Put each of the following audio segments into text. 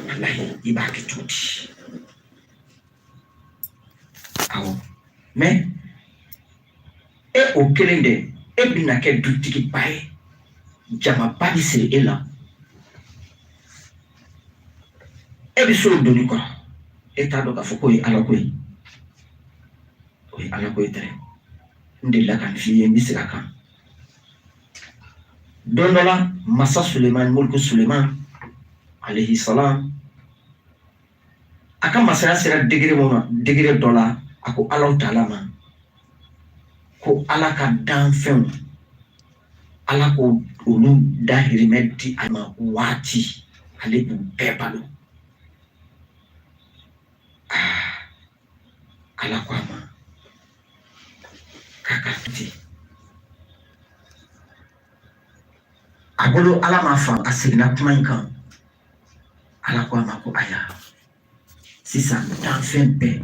Walahi, i b'a kɛ cogo di? Awɔ, mais e o kelen dɛ, e bɛna kɛ dutigiba ye, jamaba bɛ siri e la, e bɛ se o doni kɔrɔ. E t'a dɔn k'a fɔ k'o ye ala ko ye, o ye ala ko ye dɛ. N delila ka nin f'i ye, n bɛ segin a kan. Don dɔ la, masa Suleiman, Muluku Suleiman alayhi salam, a ka masaya sera degré mun ma, degré dɔ la, a ko Alahu taala ma ko Ala ka danfɛnw, Ala ko olu dahirimɛ di a ma waati, ale b'u bɛɛ balo. Aa, Ala ko a ma k'a ka ten. A bolo Ala m'a faamu, a seginna kuma in kan. Ala ko a ma ko aya, sisan danfɛn bɛɛ,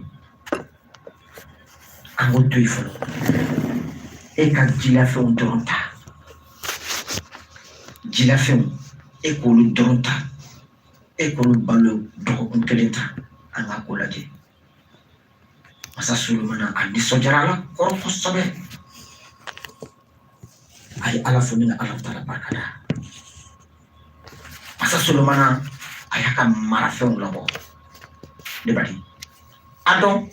an k'o to yen fɔlɔ, e ka jilafɛnw dɔrɔn ta, jilafɛnw, e k'olu dɔrɔn ta, e k'olu balo dɔgɔkun kelen ta, an k'a ko lajɛ. Masa Solomana, a nisɔndiyara Ala kɔrɔ kosɛbɛ. A ye Ala fo ni ka Ala taala barika da. Masa Solomana, a y'a ka marafɛnw labɔ. Ne baden, a dɔn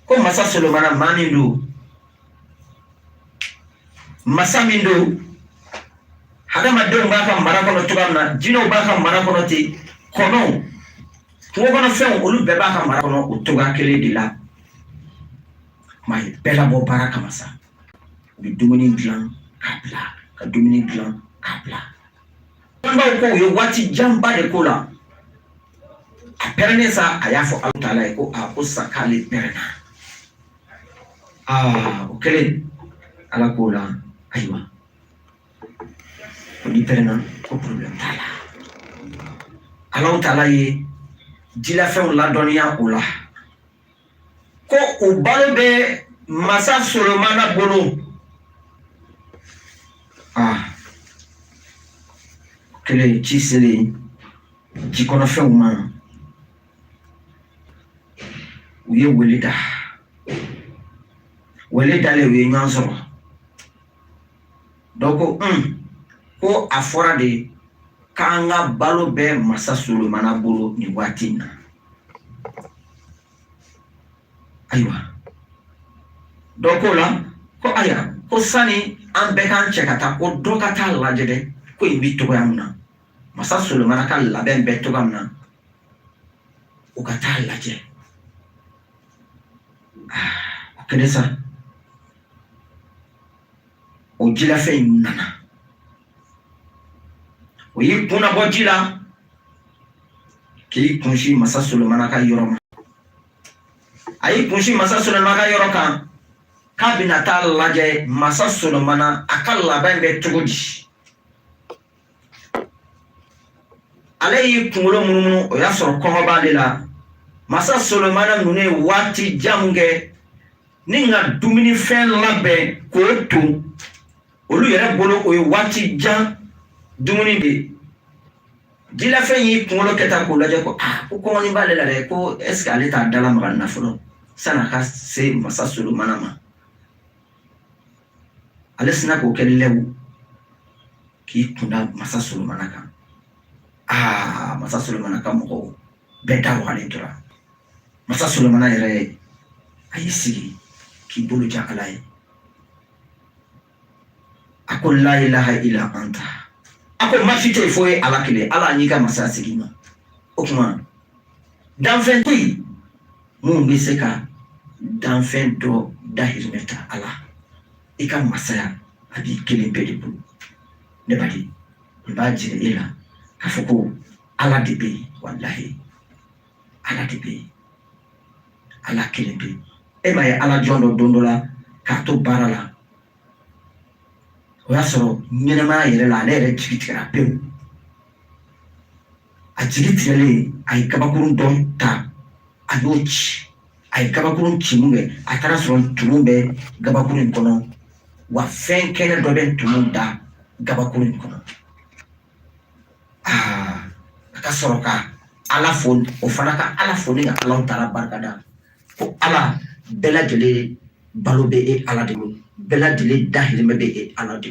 ko masa Solomana maa min don, masa min don, hadamadenw b'a ka mara kɔnɔ cogoya min na, jinɛw b'a ka mara kɔnɔ ten, kɔnɔw, kungo kɔnɔ fɛnw, olu bɛɛ b'a ka mara kɔnɔ o cogoya kelen de la. Kuma ye bɛɛ labɔ baara kama sa, u bɛ dumuni dilan k'a bila, ka dumuni dilan k'a bila. Dɔnbaaw ko u ye waati janba de k'o la. A pɛrɛnnen sa, a y'a fɔ Ala taala ye ko a ko sa k'ale pɛrɛnna. Aa, o kɛlen, Ala k'o la ayiwa, ko n'i pɛrɛnna, ko problème t'a la. Ala taala ye jilafɛnw ladɔnniya o la ko u balo bɛ masa Solomana bolo. Aa, o kɛlen, ci selen jikɔnɔfɛnw ma, u ye wele da. Wele dalen, u ye ɲɔgɔn sɔrɔ. Dɔw ko un, ko a fɔra de k'an ka balo bɛ masa Solomana bolo nin waati in na. Ayiwa, dɔ k'o la ko ayiwa, ko sani an bɛɛ k'an cɛ ka taa, ko dɔ ka taa lajɛ dɛ, ko in bi cogoya min na, masa Solomana ka labɛn bɛ cogoya min na, u ka taa lajɛ. O kɛlen sa, o jilafɛn in nana, o y'i kun nabɔ ji la k'i kunsin masa Solomana ka yɔrɔ ma. A y'i kunsin masa Solomana ka yɔrɔ kan k'a bɛna taa lajɛ masa Solomana a ka labɛn bɛ cogo di. Ale y'i kunkolo munumunu, o y'a sɔrɔ kɔngɔ b'ale la. Masa Solomana ninnu ye waati jan min kɛ ni ka dumunifɛn labɛn k'o ton olu yɛrɛ bolo, o ye waati jan dumuni de ye. Jilafɛn y'i kunkolo kɛ tan k'o lajɛ ko aa, ko kɔngɔnin b'ale la dɛ, ko est ce que ale t'a dalamaga nin na fɔlɔ san'a ka se masa Solomana ma. Ale sinna k'o kɛ lɛw k'i kunda masa Solomana kan. Aa, masa Solomana ka mɔgɔw bɛɛ da wagalen tora. Masa Solomana yɛrɛ ye, a y'i sigi k'i bolo jan Ala ye. A ko la ilaha illa anta, a ko ma si tɛ yen fo ye Ala kelen. Ala, an y'i ka masaya segin ma. O tuma danfɛn tɛ yen mun bɛ se ka danfɛn dɔ dahirimɛ ta. Ala, i ka masaya a b'i kelen bɛɛ de bolo. Ne baden, n b'a jira e la k'a fɔ ko Ala de bɛ yen. Walahi, Ala de bɛ yen, Ala kelen bɛ yen. E m'a ye Ala jɔn dɔ don dɔ la k'a to baara la, o y'a sɔrɔ ɲɛnamaya yɛrɛ la, ale yɛrɛ jigi tigɛra pewu. A jigi tigɛlen, a ye kabakurun dɔ ta, a y'o ci. A ye kabakurun ci mun kɛ, a taara sɔrɔ ntumu bɛ kabakurun in kɔnɔ, wa fɛn kɛnɛ dɔ bɛ ntumu da kabakurun in kɔnɔ. Aa, a ka sɔrɔ ka Ala fo, o fana ka Ala fo ni ka Ala taala barika da ko Ala, bɛɛ lajɛlen balo bɛ e Ala de bolo, bɛɛ lajɛlen dahirimɛ bɛ e Ala de.